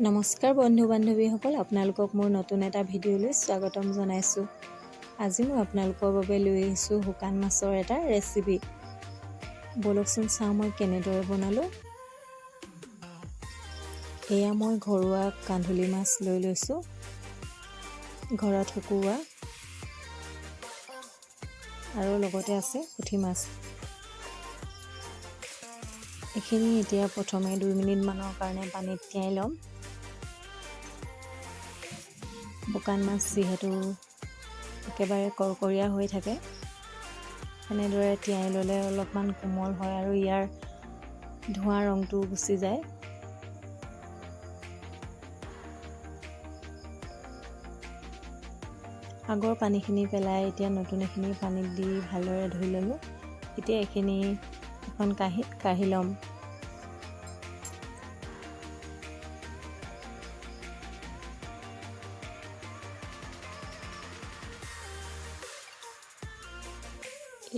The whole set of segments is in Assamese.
নমস্কাৰ বন্ধু বান্ধৱীসকল, আপোনালোকক মোৰ নতুন এটা ভিডিঅ'লৈ স্বাগতম জনাইছোঁ। আজি মই আপোনালোকৰ বাবে লৈ আহিছোঁ শুকান মাছৰ এটা ৰেচিপি। ব'লকচোন চাওঁ মই কেনেদৰে বনালোঁ। এয়া মই ঘৰুৱা কান্ধুলি মাছ লৈ লৈছোঁ, ঘৰত শুকুওৱা, আৰু লগতে আছে পুঠি মাছ। এইখিনি এতিয়া প্ৰথমে 2 মিনিটমানৰ কাৰণে পানীত তিয়াই ল'ম। শুকান মাছ যিহেতু একেবাৰে কৰকৰীয়া হৈ থাকে, এনেদৰে তিয়াই ল'লে অলপমান কোমল হয় আৰু ইয়াৰ ধোঁৱা ৰংটো গুচি যায়। আগৰ পানীখিনি পেলাই এতিয়া নতুন এইখিনি পানীত দি ভালদৰে ধুই ল'লোঁ। এতিয়া এইখিনি এখন কাঁহীত কাঢ়ি ল'ম।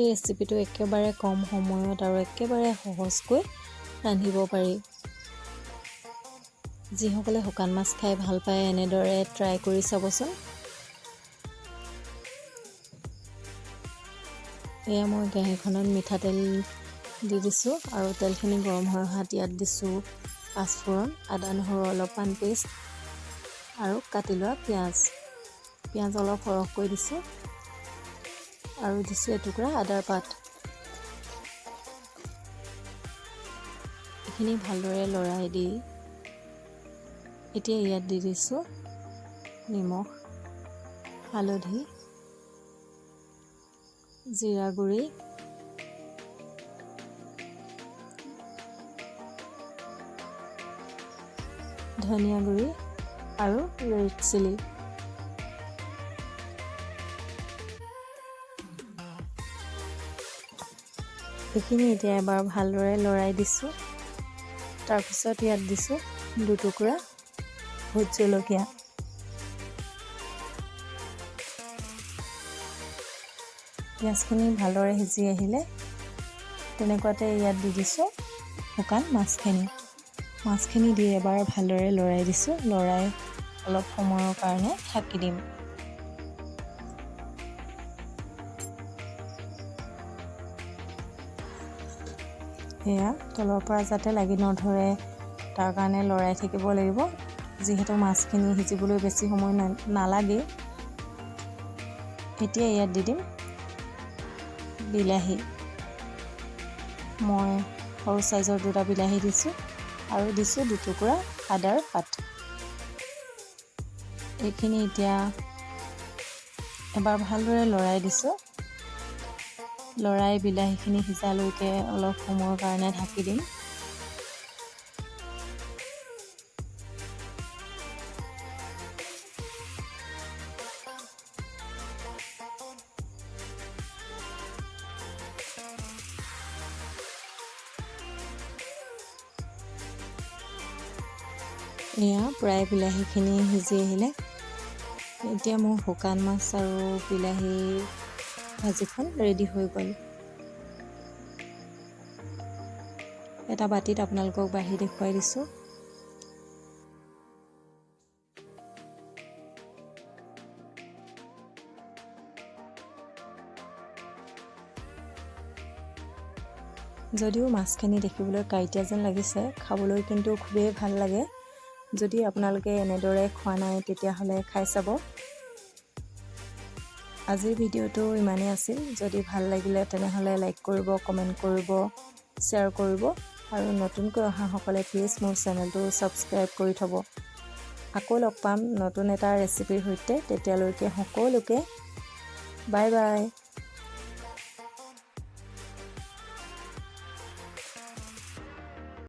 এই ৰেচিপিটো একেবাৰে কম সময়ত আৰু একেবাৰে সহজকৈ ৰান্ধিব পাৰি। যিসকলে শুকান মাছ খাই ভাল পায় এনেদৰে ট্ৰাই কৰি চাবচোন। এয়া মই কেৰাহীখনত মিঠাতেল দি দিছোঁ আৰু তেলখিনি গৰম হৈ অহাত ইয়াত দিছোঁ পাঁচফোৰণ, আদা নহৰু অলপমান পেষ্ট আৰু কাটি লোৱা পিঁয়াজ। পিঁয়াজ অলপ সৰহকৈ দিছোঁ আৰু দিছোঁ এটুকুৰা আদাৰ পাত। এইখিনি ভালদৰে লৰাই দি এতিয়া ইয়াত দি দিছোঁ নিমখ, হালধি, জিৰা গুড়ি, ধনিয়া গুড়ি আৰু ৰেড চিলি। এইখিনি এতিয়া এবাৰ ভালদৰে লৰাই দিছোঁ। তাৰপিছত ইয়াত দিছোঁ 2 টুকুৰা ভোট জলকীয়া। পিঁয়াজখিনি ভালদৰে সিজি আহিলে তেনেকুৱাতে ইয়াত দি দিছোঁ শুকান মাছখিনি। মাছখিনি দি এবাৰ ভালদৰে লৰাই দিছোঁ। লৰাই অলপ সময়ৰ কাৰণে ঢাকি দিম। এয়া তলৰ পৰা যাতে লাগি নধৰে তাৰ কাৰণে লৰাই থাকিব লাগিব, যিহেতু মাছখিনি সিজিবলৈ বেছি সময় নালাগে। এতিয়া ইয়াত দি দিম বিলাহী। মই সৰু চাইজৰ 2টা বিলাহী দিছোঁ আৰু দিছোঁ 2 টুকুৰা আদাৰ পাত। এইখিনি এতিয়া এবাৰ ভালদৰে লৰাই দিছোঁ। লৰাই বিলাহীখিনি সিজালৈকে অলপ সময়ৰ কাৰণে ঢাকি দিম। এয়া প্ৰায় বিলাহীখিনি সিজি আহিলে। এতিয়া মোৰ শুকান মাছ আৰু বিলাহী ভাজিখন ৰেডি হৈ গ'ল। এটা বাতিত আপোনালোকক বাঢ়ি দেখুৱাই দিছোঁ। যদিও মাছখিনি দেখিবলৈ কাঁইটীয়া যেন লাগিছে, খাবলৈ কিন্তু খুবেই ভাল লাগে। যদি আপোনালোকে এনেদৰে খোৱা নাই তেতিয়াহ'লে খাই চাব। আজিৰ ভিডিঅ'টো ইমানেই আছিল। যদি ভাল লাগিলে তেনেহ'লে লাইক কৰিব, কমেণ্ট কৰিব, শ্বেয়াৰ কৰিব আৰু নতুনকৈ অহাসকলে প্লিজ মোৰ চেনেলটো ছাবস্ক্ৰাইব কৰি থ'ব। আকৌ লগ পাম নতুন এটা ৰেচিপিৰ সৈতে। তেতিয়ালৈকে সকলোকে বাই বাই।